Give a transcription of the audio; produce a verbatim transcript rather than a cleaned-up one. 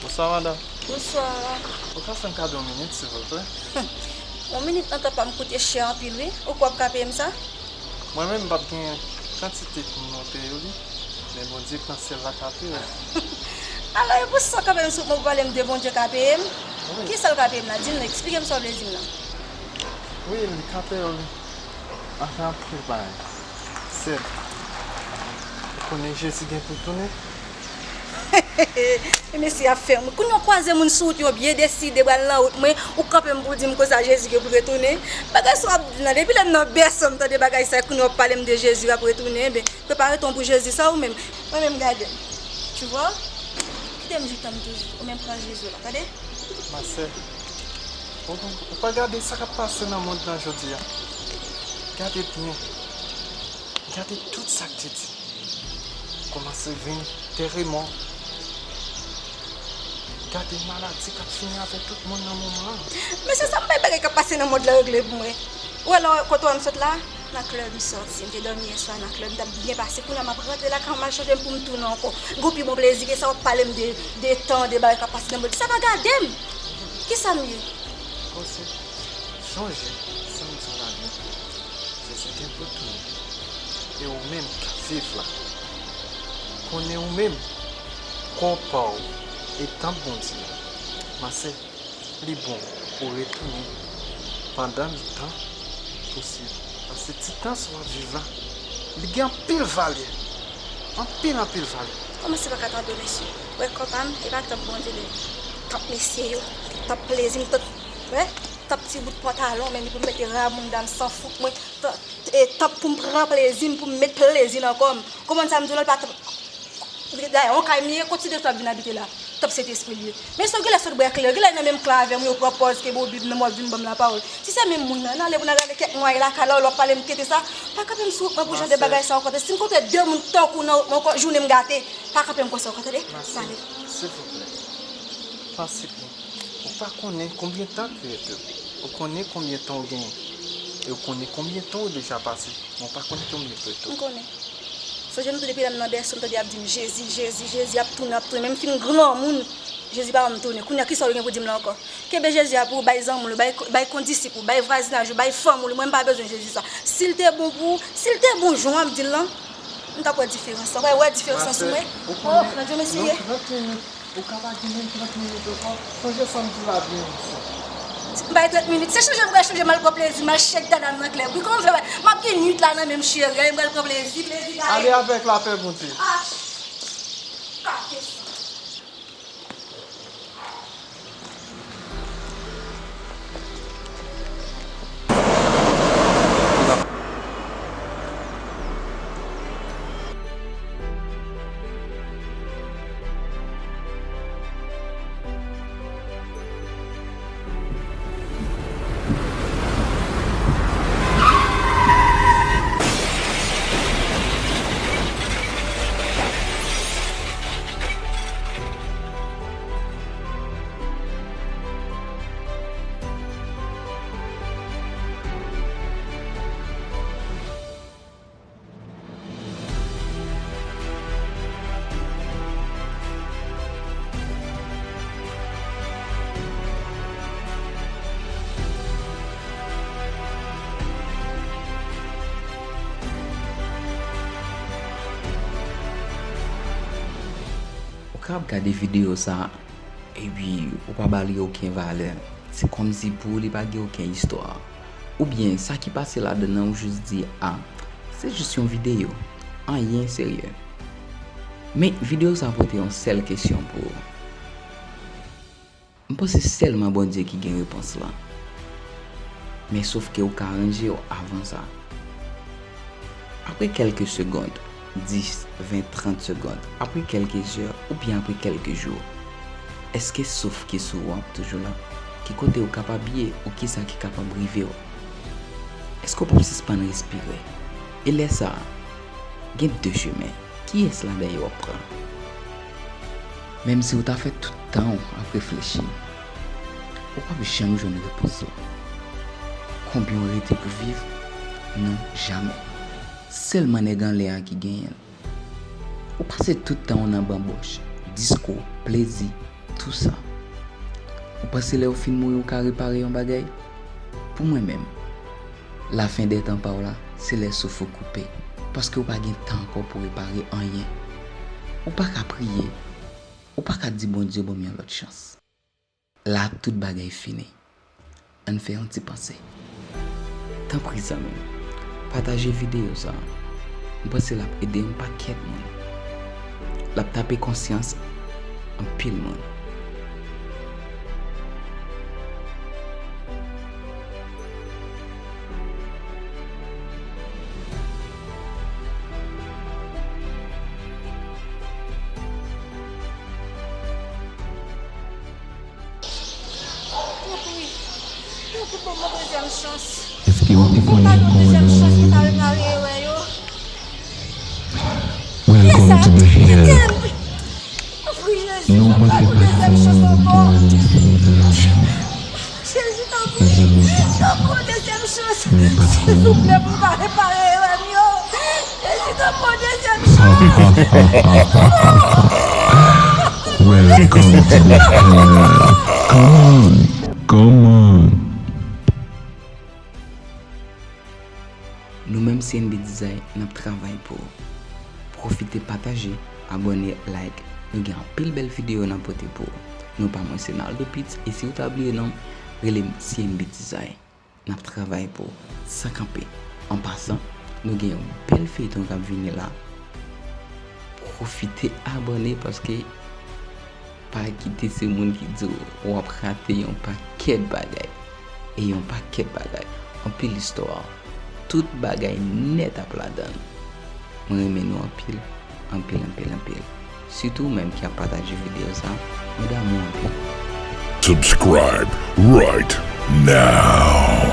Bonswa, madanm. Bonswa. Ou ka fè m kado yon minit, silvouplè? Yon minit nan tan pa m koute chè anpil, wi. Ou kwè w ap ka peye m sa? Mwen menm, m p ap gen kantite pou mwen peye w li, men Bondye k nan syèl la ka peye w. Alò, e pou sa w kanpe m sou mwen pou pale m de Bondye ka peye m? Wi. Kisa l ka peye m la? Di m non, eksplike m sa w vle di m nan. Wi, li ka peye w li. Anfen, anpil bagay. Sè, ou konnen Jezi gen pou l tounen? Mesye ap fè m. Kounye a w kwaze moun sou wout, yo byen deside pral nan wout mwen, ou kanpe m pou w di m konsa Jezi gen pou l retounen. Bagay sa w ap di nan, depi lè m nan bèso m tande bagay sa, kounye a w ap pale m de Jezi k ap retounen, enben, prepare ton pou Jezi sa ou menm. Mwen menm gade m. Tu vois? Kite m jwenn tann toujou, ou menm pran Jezi w la, tande? Ma sè, ou, ou pa gade sa k ap pase nan mond lan jodi a. Gade byen. Gade tout sa k te di. Kòmanse vin teremò. Gade maladi k ap fini avèk tout moun nan moman an. Men se sa m bay bagay k ap pase nan mond lan regle pou mwen. Ou wè la kote w wè m sot la? Nan klèb m sòti. M te dòmi yè swa nan klèb, m t ap byen pase. Kounye a m ap rantre lakay mwen, m al chanje m pou m tounen ankò. Gon pi bon plezi ke sa w ap pale m de, de tan, de bagay k ap pase nan mond. Sa pa gade m. Kisa m ye? Kòmsi, sonje, sa m di w la byen. Jezi gen pou l tounen. E ou menm k ap viv la, konnen ou menm, kò pa w e tanp Bondye a. Ma sè, li bon pou w retounen pandan tan posib. Paske ti tan sa w ap viv la, li gen anpil valè. Anpil, anpil valè. Kòman se pa ka tanp yo, mesye? Wè kò pa m, e pa tanp Bondye li ye. Tanp mesye yo, tanp plezi m, tanp, wè, tanp ti bout pantalon, men li pou m mete ramounda m san fouk mwen, tanp, e tanp pou m pran plezi m, pou m met plezi nan kò m. Konprann sa m di w la, l pa tanp. Dayè, yon kay m ye, kontinye tanp vin abite la. Tanp Sentespri l ye. Men si w genlè sot bwè kleren, genlè nan menm klan avè m, yo pran pòz ke bon Bib nan, mwen vin ban m lapawòl. Si se menm moun nan, n ale pou n al rale kèk mwaye lakay la, w ap pale m kete sa. Pa kanpe m sou wout mwen pou jan de bagay sa ankò. Si m kontre de moun tankou w nan wout mwen ankò, jounen m gate. Pa kanpe m konsa ankò, tande? N ale. Silvouplè. Pansib mwen. Ou pa konnen konbyen tan ki rete w. Ou konnen konbyen tan ou genyen. E ou konnen konbyen tan ou deja pase. Men ou pa konnen konbyen ki rete w. M konnen. Sonje m tou depi lè m nan bèso, m tande y ap di m, Jezi, Jezi, Jezi, ap tounen, ap tounen. Men m fin granmoun, Jezi pa janm tounen. Kounye a, kisa w gen pou di m la ankò? Kenbe Jezi a pou ou, bay zanmi w, bay, bay kondisip ou, bay vwazinaj ou, bay fanmi w, mwen m pa bezwen Jezi sa. Si l te bon pou ou, si l te bon jan w ap di l lan, m t ap wè diferans lan. W ap wè diferans lan sou mwen. Oh, nan Dye mesi ye. Ou ka pa gen menm trant minit ankò. Sonje sa m di w la byen, mesye. M bay trant minit. Se chanje m pral chanje, m al pran plezi, m al chèk dada m nan klèb. Wi, kòman m fè wè? M ap gen nwit la nan men m, cheri. M pral pran plezi, plezi gade. Ale avèk lapè Bondye. Ah, kake sa. Ou ka ap gade videyo sa a, epi ou pa ba li okenn valè. Se kòmsi pou ou li pa gen okenn istwa. Oubyen sa ki pase ladan nan ou jis di, a, se jis yon videyo, anyen serye. Men videyo sa a pote yon sèl kesyon pou ou. M panse sèlman Bondye ki gen repons lan. Men sofke ou ka ranje w avan sa. Apre kèlke segond, dis, ven, trant segond, apre kèlke zè oubyen apre kèlke jou, èske souf ki sou ou an ap toujou la? Ki kote ou kapab ye ou kisa ki kapab rive w? Èske w p ap sispann respire? E lè sa a, gen de chemen. Kiyès ladan yo w ap pran? Menm si w ta fè tout tan w ap reflechi, ou p ap janm jwenn repons lan. Konbyen w rete pou viv? Non, jamè. Sèlman nèg anlè a ki genyen l. Ou pase tout tan w nan banbòch, disko, plezi, Tou sa. Ou panse lè w fin mouri, ou ka repare yon bagay? Pou mwen menm, lafen dè tan pa w la, se lè souf ou koupe, paske ou pa gen tan ankò pou repare anyen. Ou pa ka priye, ou pa ka di Bondye ban m yon lòt chans. La, tout bagay fini. Ann fè yon ti panse. Tanpri, zanmi m, pataje videyo sa a. M panse l ap ede yon pakèt moun. L ap tape konsyans anpil moun. Tanpri, tanpri, ban mwen dezyèm chans. Èske w te konnen kòman nou ye? Welcome to the hell. Tanpri, Jezi, ban mwen dezyèm chans ankò. Jezi, tanpri, ban mwen dezyèm chans. Silvouplè, pou m ka repare erè m yo. Jezi, ban mwen dezyèm chans. Welcome to the hell. Come on. Come on. Nou menm C N B Design, n ap travay pou ou. Pwofite pataje, abòne, like. Nou gen anpil bèl videyo n ap pote pou ou. Non pa mwen se Naldo Pitts, e si w ta bliye non m, rele m C N B Design. N ap travay pou ou san kanpe. An pasan, nou gen yon bèl feyton k ap vini la. Pwofite abòne, paske pa kite se moun ki di w w ap rate yon pakèt bagay. E yon pakèt bagay. Anpil istwa. Tout bagay nèt ap ladan l. Mwen renmen nou anpil, anpil, anpil, anpil. Sitou ou menm ki ap pataje videyo sa, mwen damou anpil. Subscribe right now.